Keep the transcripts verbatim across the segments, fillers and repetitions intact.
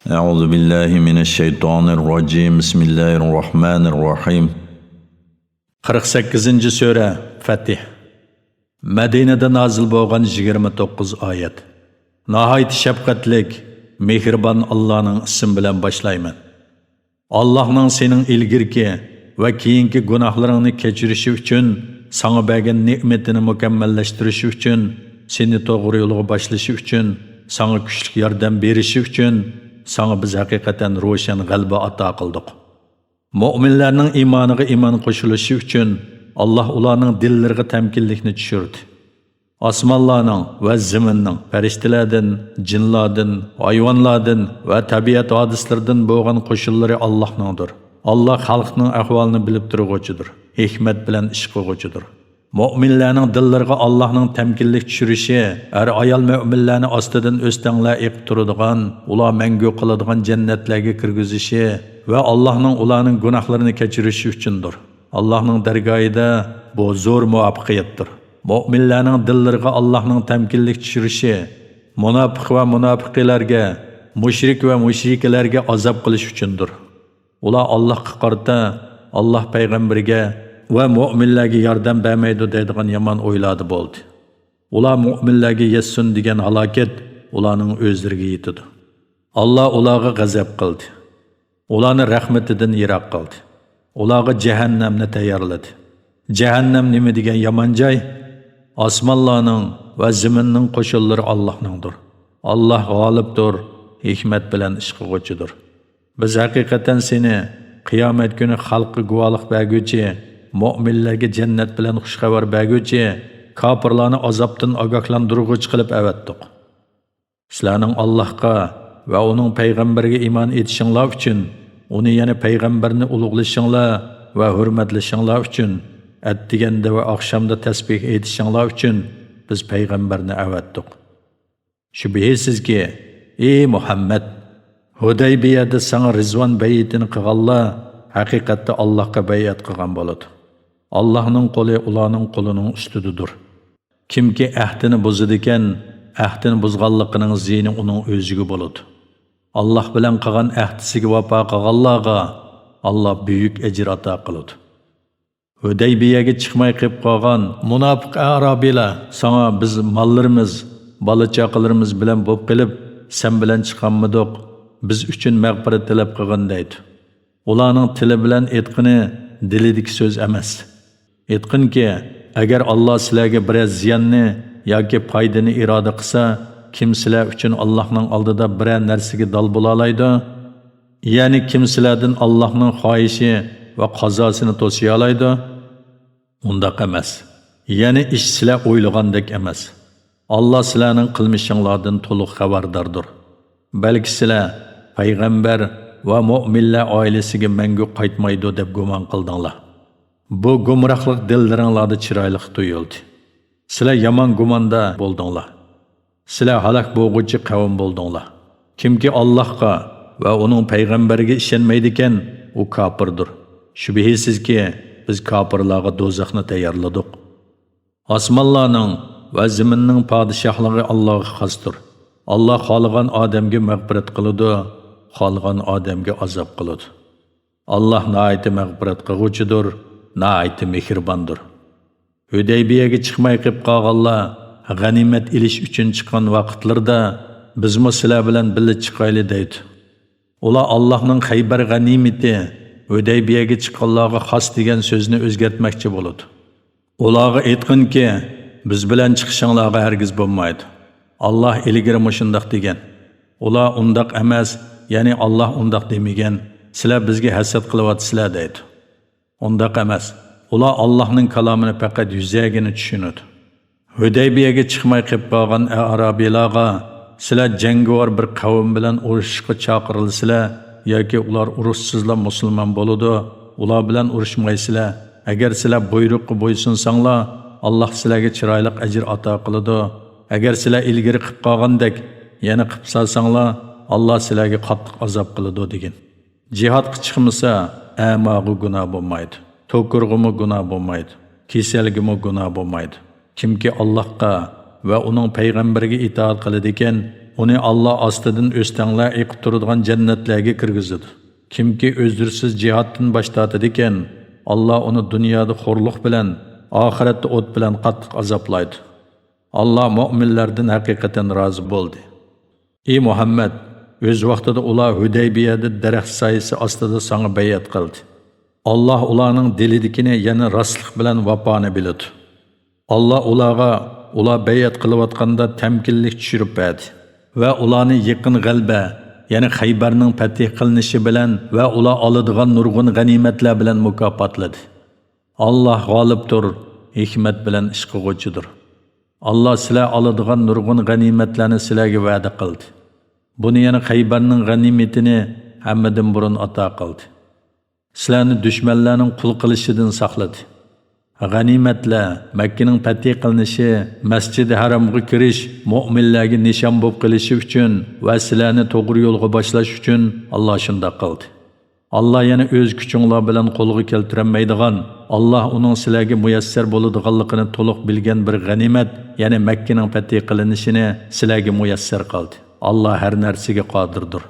أعوذ بالله من الشيطان الرجيم. بسم الله الرحمن الرحيم. قىرىق سەككىزىنچى سۈرە، فەتھ. مەدىنىدە نازىل بولغان يىگىرمە توققۇز ئايەت. ناھايىتى شەپقەتلىك، مېھرىبان ئاللانىڭ ئىسمى بىلەن باشلايمەن. ئاللاھنىڭ سېنىڭ ئىلگىرىكى ۋە كېيىنكى گۇناھلىرىڭنى كەچۈرۈشى ئۈچۈن، ساڭا بەرگەن نېمىتىنى مۇكەممەللەشتۈرۈشى ئۈچۈن، سېنى توغرا يولغا باشلىشى ئۈچۈن، ساڭا كۈچلۈك ياردەم بېرىشى ئۈچۈن، ساڭا بىز ھەقىقەتەن روشەن غەلىبە ئاتا قىلدۇق. مۆمىنلەرنىڭ ئىمانىغا ئىمان قوشۇلۇشى ئۈچۈن، ئاللاھ ئۇلارنىڭ دىللىرىغا تەمكىنلىكنى چۈشۈردى. ئاسمانلارنىڭ ۋە زېمىننىڭ، پەرىشتىلەردىن، جىنلاردىن، ھايۋانلاردىن ۋە تەبىئەت ھادىسىلىرىدىن بولغان قوشۇنلىرى ئاللاھنىڭدۇر. ئاللاھ خەلقنىڭ ئەھۋالىنى بىلىپ تۇرغۇچىدۇر، ھېكمەت بىلەن ئىش قىلغۇچىدۇر. مۆمىنلەرنىڭ دىللىرىغا ئاللاھنىڭ تەمكىنلىك چۈشۈرۈشى، ئەر-ئايال مۆمىنلەرنى ئاستىدىن ئۆستەڭلەر ئېقىپ تۇرىدىغان، ئۇلار مەڭگۈ قالىدىغان جەننەتلەرگە كىرگۈزۈشى ۋە ئاللاھنىڭ ئۇلارنىڭ گۇناھلىرىنى كەچۈرۈشى ئۈچۈندۇر. ئاللاھنىڭ دەرگاھىدا بۇ زور مۇۋەپپەقىيەتتۇر. مۆمىنلەرنىڭ دىللىرىغا ئاللاھنىڭ تەمكىنلىك چۈشۈرۈشى مۇناپىق ۋە مۇناپىقىلەرگە، مۇشرىك ۋە مۇشرىكىلەرگە ئازاب قىلىش ئۈچۈندۇر. ئۇلار ئاللاھقا قارىتا، ئاللاھ پەيغەمبىرىگە ۋە مۆمىنلەرگە ياردەم بەرمەيدۇ دەيدىغان يامان ئويلاردا بولدى. ئۇلار مۆمىنلەرگە يەتسۇن دېگەن ھالاكەت ئۇلارنىڭ ئۆزلىرىگە يېتىدۇ. ئاللاھ ئۇلارغا غەزەپ قىلدى. ئۇلارنى رەھمىتىدىن يىراق قىلدى. ئۇلارغا جەھەننەمنى تەييارلىدى. جەھەننەم نېمە دېگەن يامان جاي؟ ئاسمانلارنىڭ ۋە زېمىننىڭ قوشۇنلىرى ئاللاھنىڭدۇر. ئاللاھ غالىبتۇر، ھېكمەت بىلەن ئىش قىلغۇچىدۇر. بىز ھەقىقەتەن سېنى قىيامەت كۈنى خەلققە گۇۋاھلىق بەرگۈچى، مۆمىنلەرگە جەننەت بىلەن خۇش خەۋەر بەرگۈچى، كاپىرلارنى ئازابتىن ئاگاھلاندۇرغۇچى قىلىپ ئەۋەتتۇق. سىلەرنىڭ ئاللاھقا ۋە ئۇنىڭ پەيغەمبىرىگە ئىمان ئېيتىشىڭلار ئۈچۈن، ئۇنى، يەنى پەيغەمبەرنى ئۇلۇغلىشىڭلار ۋە ھۆرمەتلىشىڭلار ئۈچۈن، ئەتىگەندە ۋە ئاخشامدا تەسبىھ ئېيتىشىڭلار ئۈچۈن بىز پەيغەمبەرنى ئەۋەتتۇق. شۈبھىسىزكى، ئى مۇھەممەد، ھۇدەيبىيەدە ساڭا رىزۋان بەيئىتىنى قىلغانلار ھەقىقەتتە ئاللاھقا بەيئەت قىلغان بولىدۇ. ئاللاھنىڭ قولى ئۇلارنىڭ قولىنىڭ ئۈستىدىدۇر. كىمكى ئەھدىنى بۇزىدىكەن، ئەھدىنى بۇزغانلىقىنىڭ زىيىنى ئۇنىڭ ئۆزىگە بولىدۇ. ئاللاھ بىلەن قىلغان ئەھدىسىگە ۋاپا قىلغانلارغا ئاللاھ بۈيۈك ئەجىر ئاتا قىلىدۇ. ھۇدەيبىيەگە چىقماي قېلىپ قالغان مۇناپىق ئەرابىيلار ساڭا، بىز ماللىرىمىز، بالا-چاقىلىرىمىز بىلەن بولۇپ قېلىپ، سەن بىلەن چىقالمىدۇق، بىز ئۈچۈن مەغپىرەت تەلەپ قىلغىن دەيدۇ. ئۇلارنىڭ تىلى بىلەن ئېيتقىنى، دىلىدىكى سۆز ئەمەس. ئېيتقىنكى، ئەگەر ئاللاھ سىلەرگە بىرەر زىياننى ياكى پايدىنى ئىرادە قىلسا، كىم سىلەر ئۈچۈن ئاللاھنىڭ ئالدىدا بىرەر نەرسىگە دال بولالايدۇ؟ يەنى كىم سىلەردىن ئاللاھنىڭ خاھىشى ۋە قازاسىنى توسىيالايدۇ؟ ئۇنداق ئەمەس. يەنى ئىش سىلەر ئويلىغاندەك ئەمەس. ئاللاھ سىلەرنىڭ قىلمىشىڭلاردىن تولۇق خەۋەرداردۇر. بەلكى سىلەر پەيغەمبەر ۋە مۆمىنلەر ئائىلىسىگە مەڭگۈ قايتمايدۇ دەپ گۇمان قىلدىڭلار. بۇ گۇمراھلىق دىللىرىڭلاردا چىرايلىق تۇيۇلدى. سىلەر يامان گۇماندا بولدۇڭلار. سىلەر ھالاك بولغۇچى قەۋم بولدۇڭلار. كىمكى ئاللاھقا ۋە ئۇنىڭ پەيغەمبىرىگە ئىشەنمەيدىكەن، ئۇ كاپىردۇر. شۈبھىسىزكى، بىز كاپىرلارغا دوزاخنى تەييارلىدۇق. ئاسمانلارنىڭ ۋە زېمىننىڭ پادىشاھلىقى ئاللاھقا خاستۇر. ئاللاھ خالىغان ئادەمگە مەغپىرەت قىلىدۇ، خالىغان ئادەمگە ئازاب قىلىدۇ. ئاللاھ ناھايىتى مەغپىرەت قىلغۇچىدۇر، ناھايىتى مېھرىباندۇر. ھۈدەيبىيەگە چىقماي قېلىپ قالغانلار غەنىيمەت ئېلىش ئۈچۈن چىققان ۋاقىتلىرىدا، بىزمۇ سىلەر بىلەن بىللە چىقايلى دەيدۇ. ئۇلار ئاللاھنىڭ خەيبەر غەنىيمىتى ھۈدەيبىيەگە چىققانلارغا خاس دېگەن سۆزنى ئۆزگەرتمەكچى بولىدۇ. ئۇلارغا ئېيتقىنكى، بىز بىلەن چىقىشىڭلارغا ھەرگىز بولمايدۇ. ئاللاھ ئىلگىرى مۇشۇنداق دېگەن. ئۇلار ئۇنداق ئەمەس، يەنى ئاللاھ ئۇنداق دېمىگەن، سىلەر بىزگە ھەسەت قىلىۋاتىسىلەر دەيدۇ. ئۇنداق ئەمەس. ئۇلار ئاللاھنىڭ كالامىنى پەقەت يۈزەگىنە چۈشىنىدۇ. ھۈدەيبىيەگە چىقماي قېلىپ قالغان ئەرابىيلارغا، سىلەر جەڭگىۋار بىر قەۋم بىلەن ئۇرۇشۇشقا چاقىرىلسىلەر ياكى ئۇلار ئۇرۇشسىزلا مۇسۇلمان بولىدۇ، ئۇلار بىلەن ئۇرۇشمايسىلەر. ئەگەر سىلەر بۇيرۇققا بويسۇنساڭلار، ئاللاھ سىلەرگە چىرايلىق ئەجىر ئاتا قىلىدۇ. ئەگەر سىلەر ئىلگىرى قىلىپ قالغاندەك يەنە قىلىپ سالساڭلار، ئاللاھ سىلەرگە قاتتىق ئازاب قىلىدۇ دېگىن. جىھادقا چىقمىسا، ئەماغا گۇناھ بولمايدۇ. توكۇرغىمۇ گۇناھ بولمايدۇ. كېسەلگىمۇ گۇناھ بولمايدۇ. كىمكى ئاللاھقا ۋە ئۇنىڭ پەيغەمبىرىگە ئىتائەت قىلىدىكەن، ئۇنى ئاللا ئاستىدىن ئۆستەڭلەر ئېقىپ تۇرىدىغان جەننەتلەرگە كىرگۈزىدۇ. كىمكى ئۆزرسىز جىھادتىن باش تارتىدىكەن، ئاللا ئۇنى دۇنيادا خورلۇق بىلەن، ئاخىرەتتە ئوت بىلەن قاتتىق ئازابلايدۇ. ئاللا مۆمىنلەردىن ھەقىقەتەن رازى بولدى. ئى مۇھەممەد، ئۆز ۋاقتىدا ئۇلار ھۇدەيبىيەدە دەرەخ سايىسى ئاستىدا ساڭا بەيئەت قىلدى. ئاللا ئۇلارنىڭ دىلىدىكىنى، يەنى راستلىق بىلەن ۋاپانى بىلىدۇ. ئاللا ئۇلارغا ئۇلار بەيئەت قىلىۋاتقاندا تەمكىنلىك چۈشۈرۈپ بەردى ۋە ئۇلارنى يېقىن غەلىبە، يەنى خەيبەرنىڭ پەتھى قىلىنىشى بىلەن ۋە ئۇلار ئالىدىغان نۇرغۇن غەنىيمەتلەر بىلەن مۇكاپاتلىدى. ئاللا غالىبتۇر، ھېكمەت بىلەن ئىش قىلغۇچىدۇر. ئاللا سىلەر ئالىدىغان نۇرغۇن غەنىيمەتلەرنى سىلەرگە ۋەدە قىلدى. بۇنى، يەنى خەيبەرنىڭ غەنىيمىتىنى ھەممىدىن بۇرۇن ئاتا قىلدى. سىلەرنى دۈشمەنلەرنىڭ قۇل قىلىشىدىن ساقلىدى. غەنىيمەتلەر، مەككىنىڭ پەتھى قىلىنىشى، مەسچىدى ھەرامغا كىرىش، مۆمىنلەرگە نىشان بولۇپ قېلىشى ئۈچۈن ۋە سىلەرنى توغرا يولغا باشلاش ئۈچۈن ئاللا شۇنداق قىلدى. ئاللا يەنە ئۆز كۈچۈڭلار بىلەن قولغا كەلتۈرەلمەيدىغان، ئاللا ئۇنىڭ سىلەرگە مۇيەسسەر بولىدىغانلىقىنى تولۇق بىلگەن بىر غەنىيمەت، يەنى مەككىنىڭ پەتھى قىلىنىشىنى سىلەرگە مۇيەسسەر قىلدى. ئاللا ھەر نەرسىگە قادىردۇر.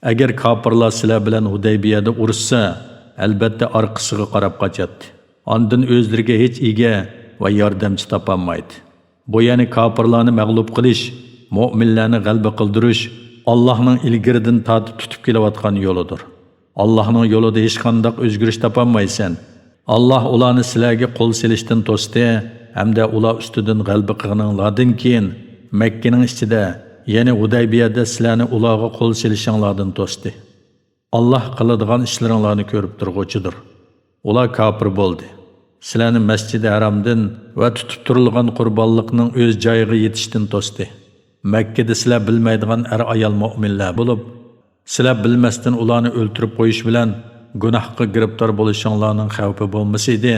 ئەگەر كاپىرلار سىلەر بىلەن ھۇدەيبىيەدە ئۇرۇشسا، ئەلبەتتە ئارقىسىغا قاراپ قاچاتتى. ئاندىن ئۆزلىرىگە ھېچ ئىگە ۋە ياردەمچى تاپالمايدۇ. بۇ يەنى كاپىرلارنى مەغلۇپ قىلىش، مۆمىنلەرنى غەلىبە قىلدۇرۇش، ئاللاھنىڭ ئىلگىرىدىن تارتىپ تۇتۇپ كېلىۋاتقان يولىدۇر. ئاللاھنىڭ يولىدا ھېچقانداق ئۆزگىرىش تاپالمايسەن. ئاللاھ ئۇلارنى سىلەرگە قول سېلىشتىن توستى ھەمدە ئۇلار ئۈستىدىن غەلىبە قىلغىنىڭلاردىن كېيىن، مەككىنىڭ ئىچىدە، يەنى ھۇدەيبىيەدە سىلەرنى ئۇلارغا قول سېلىشىڭلاردىن توستى. ئاللاھ قىلىدىغان ئىشلىرىڭلارنى كۆرۈپ تۇرغۇچىدۇر. ئۇلار كاپىر بولدى. سىلەرنى مەسچىدى ھەرامدىن ۋە تۇتۇپ تۇرۇلغان قۇربانلىقنىڭ ئۆز جايىغا يېتىشتىن توستى. مەككىدە سىلەر بىلمەيدىغان ئەر-ئايال مۆمىنلەر بولۇپ، سىلەر بىلمەستىن ئۇلارنى ئۆلتۈرۈپ قويۇش بىلەن گۇناھقا گىرىپتار بولۇشۇڭلارنىڭ خەۋپى بولمىسىدى،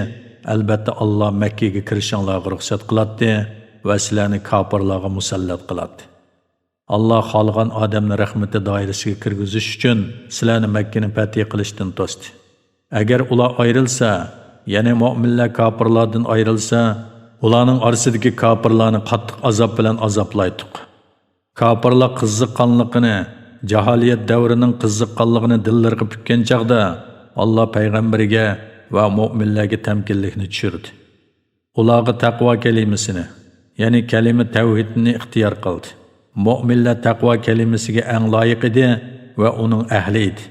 ئەلبەتتە، ئاللا مەككىگە كىرىشىڭلارغا رۇخسەت قىلاتتى ۋە سىلەرنى كاپىرلارغا مۇسەللەت قىلاتتى. ئاللا خالىغان ئادەمنى رەھمىتى دائىرىسىگە كىرگۈزۈش ئۈچۈن سىلەرنى مەككىنى پەتھى قىلىشتىن توستى. ئەگەر ئۇلار ئايرىلسا، يەنى مۆمىنلەر كاپىرلاردىن ئايرىلسا، ئۇلارنىڭ ئارىسىدىكى كاپىرلارنى قاتتىق ئازاب بىلەن ئازابلايتتۇق. كاپىرلار قىزىق قانلىقىنى، جاھىلىيەت دەۋرىنىڭ قىزىق قانلىقىنى دىللىرىغا پۈككەن چاغدا، ئاللا پەيغەمبىرىگە ۋە مۆمىنلەرگە تەمكىنلىكنى چۈشۈردى. ئۇلارغا تەقۋا كەلىمىسىنى، يەنى كەلىمە تەۋھىدنى ئىختىيار قىلدى. مۆمىنلەر تەقۋا كەلىمىسىگە ئەڭ لايىق ئىدى ۋە ئۇنىڭ ئەھلى ئىدى.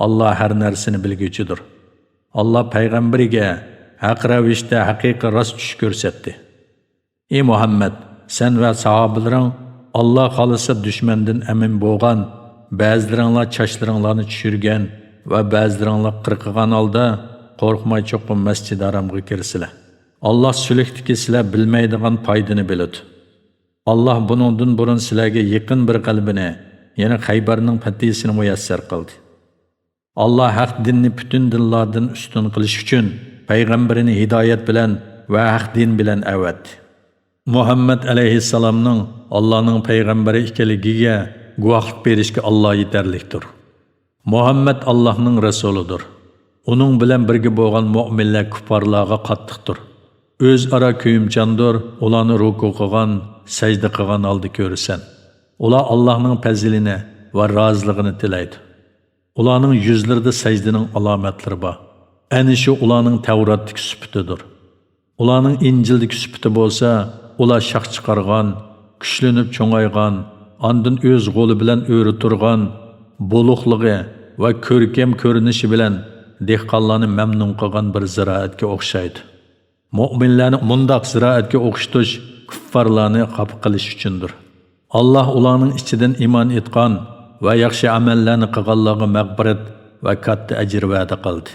ئاللا ھەر نەرسىنى بىلگۈچىدۇر. ئاللا پەيغەمبىرىگە ھەق رەۋىشتە ھەقىقىي راست چۈش كۆرسەتتى. ئى مۇھەممەد، سەن ۋە ساھابىلىرىڭ، ئاللا خالىسا، دۈشمەندىن ئەمىن بولغان، بەزىلىرىڭلار چاچلىرىڭلارنى چۈشۈرگەن ۋە بەزىلىرىڭلار قىرقىغان ھالدا، قورقماي چوقۇم مەسجىدى ھارامغا كىرىسىلەر. ئاللا سۈلۈكتىكى سىلەر بىلمەيدىغان پايدىنى بىلىدۇ. ئاللا بۇنىڭدىن بۇرۇن سىلەرگە يېقىن بىر غەلىبىنى، يەنى خەيبەرنىڭ پەتھىسىنى مۇيەسسەر قىلدى. ئاللا ھەق دىننى پۈتۈن دىنلاردىن ئۈستۈن قىلىش ئۈچۈن پەيغەمبىرىنى ھىدايەت بىلەن ۋە ھەق دىن بىلەن ئەۋەتتى. مۇھەممەد ئەلەيھىسسالامنىڭ ئاللانىڭ پەيغەمبىرى ئىكەنلىكىگە گۇۋاھلىق بېرىشكە ئاللا يېتەرلىكتۇر. مۇھەممەد ئاللانىڭ رەسۇلىدۇر. ئۇنىڭ بىلەن بىرگە بولغان مۆمىنلەر كۇپپارلارغا قاتتىقتۇر. ئۆزئارا كۆيۈمچاندۇر، ئۇلارنى رۇكۇ قىلغان، سەجدە قىلغان ھالدا كۆرىسەن. ئۇلار ئاللانىڭ پەزلىنى ۋە رازىلىقىنى تىلەيدۇ. ئۇلارنىڭ يۈزلىرىدە سەجدىنىڭ ئالامەتلىرى بار. ئەنە شۇ ئۇلارنىڭ تەۋراتتىكى سۈپىتىدۇر. ئۇلارنىڭ ئىنجىلدىكى سۈپىتى بولسا، ئۇلار شاخ چىقارغان، كۈچلىنىپ چوڭايغان، ئاندىن ئۆز غولى بىلەن ئۆرە تۇرغان، بولۇقلۇقى ۋە كۆركەم كۆرۈنۈشى بىلەن دېھقانلارنى مەمنۇن قىلغان بىر زىرائەتكە ئوخشايدۇ. مۆمىنلەرنى مۇنداق زىرائەتكە ئوخشىتىش كۇپپارلارنى خاپا قىلىش ئۈچۈندۇر. ئاللا ئۇلارنىڭ ئىچىدىن ئىمان ئېيتقان ۋە ياخشى ئەمەللەرنى قىلغانلارغا مەغپىرەت ۋە كاتتا ئەجىر ۋەدە قىلدى.